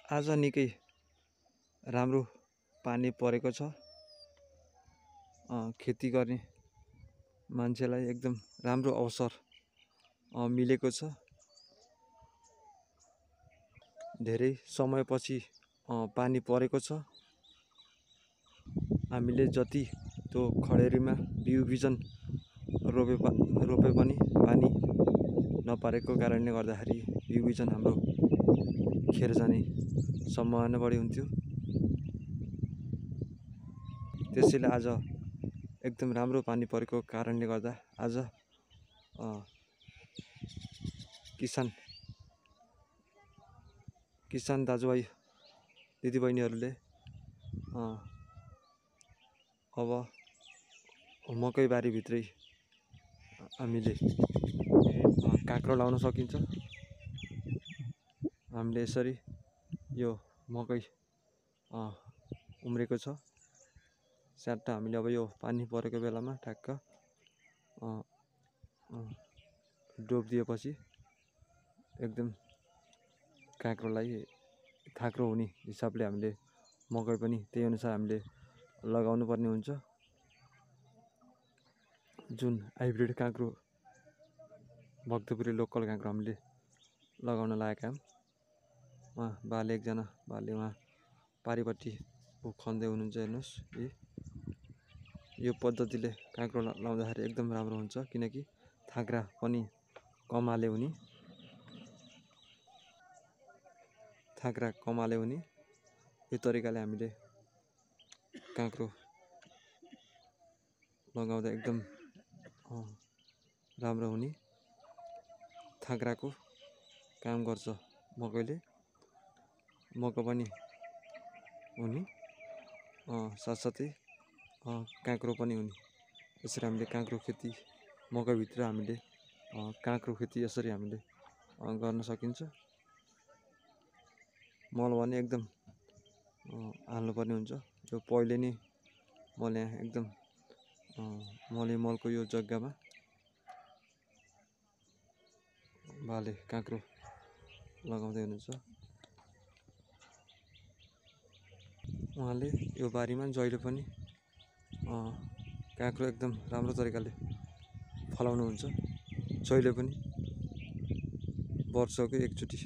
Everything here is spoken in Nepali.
आज निकै राम्रो पानी परेको छ। खेती गर्ने मान्छेलाई एकदम राम्रो अवसर मिलेको छ। धेरै समयपछि पानी परेको छ। हामीले जति त्यो खडेरीमा बिउ बिजन रोपे पनि पानी नपरेको कारणले गर्दाखेरि बिउ बिजन हाम्रो खेर जाने सम्भावना बढी हुन्थ्यो। त्यसैले आज एकदम राम्रो पानी परेको कारणले गर्दा आज किसान दाजुभाइ दिदीबहिनीहरूले अब मकै बारीभित्रै हामीले काँक्रो लाउन सकिन्छ। हामीले यसरी यो मकै उम्रेको छ। स्याट्ट हामीले अब यो पानी परेको बेलामा ठ्याक्क डोब दिएपछि एकदम काँक्रोलाई थाक्रो हुने हिसाबले हामीले मकै पनि त्यही अनुसार हामीले लगाउनु पर्ने हुन्छ। जुन हाइब्रिड काँक्रो भक्तपुरी लोकल काँक्रो हामीले लगाउन लागेका छौँ। एकजना बाले उहाँ पारिपट्टि खन्दै हुनुहुन्छ। हेर्नुहोस्, यो पद्धतिले काँक्रो लाउँदाखेरि एकदम राम्रो हुन्छ, किनकि थाक्रा पनि कमाले हुने यो तरिकाले हामीले काँक्रो लगाउँदा एकदम राम्रो हुने थाक्राको काम गर्छ। मकैले मकै पनि हुने साथसाथै काँक्रो पनि हुने। यसरी हामीले काँक्रो खेती मकैभित्र हामीले काँक्रो खेती यसरी हामीले गर्न सकिन्छ। मल भने एकदम हाल्नुपर्ने हुन्छ। यो पहिले नै मल यहाँ एकदम मलको यो जग्गामा बाले काँक्रो लगाउँदै हुनुहुन्छ। उहाँले यो बारीमा जहिले पनि काँक्रो एकदम राम्रो तरिकाले फलाउनुहुन्छ। जहिले पनि वर्षको एकचोटि